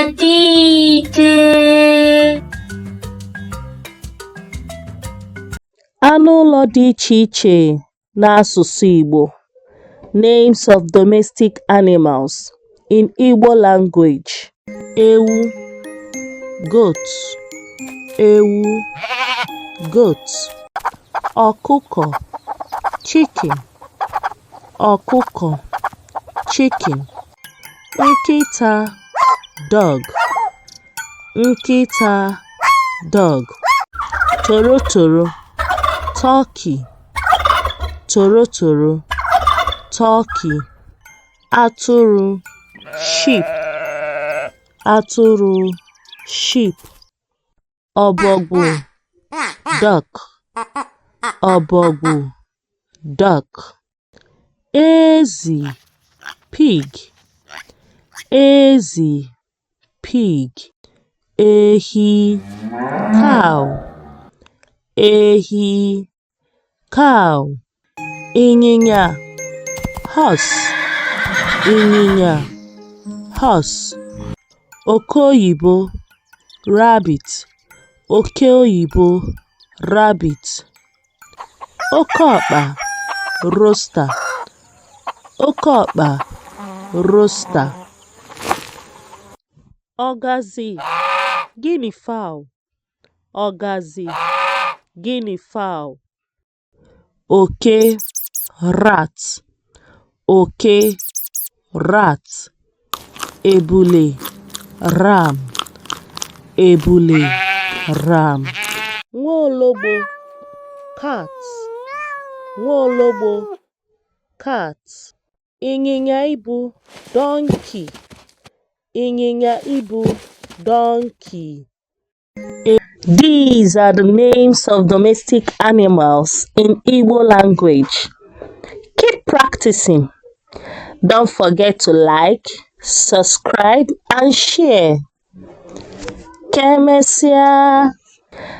Adike. Anụ ụlọ dị iche iche n'asụsụ Igbo. Names of domestic animals in Igbo language. Ewu, goat. Ewu, goat. Ọkụkọ, chicken. Ọkụkọ, chicken. Nkịta, dog. Nkịta, dog. Torotoro, turkey. Torotoro, turkey. Atụrụ, sheep. Atụrụ, sheep. Ọbọgwụ, duck. Ọbọgwụ, duck. Ezi, pig. Ezi, pig. Ehi, cow. Ehi, cow. Ịnyịnya, horse. Ịnyịnya, horse. Oke oyibo, rabbit. Oke oyibo, rabbit. Oke ọkpa, rooster. Oke ọkpa, rooster. Ọgazị, guinea fowl. Ọgazị, guinea fowl. Oke, rat. Oke, rat. Ebule, ram. Ebule, ram. Nwaologbo, cat. Nwaologbo, cat. Ịnyịnya ibu, donkey. Ịnyịnya ibu, donkey. These are the names of domestic animals in Igbo language. Keep practicing. Don't forget to like, subscribe and share. Ka emesịa.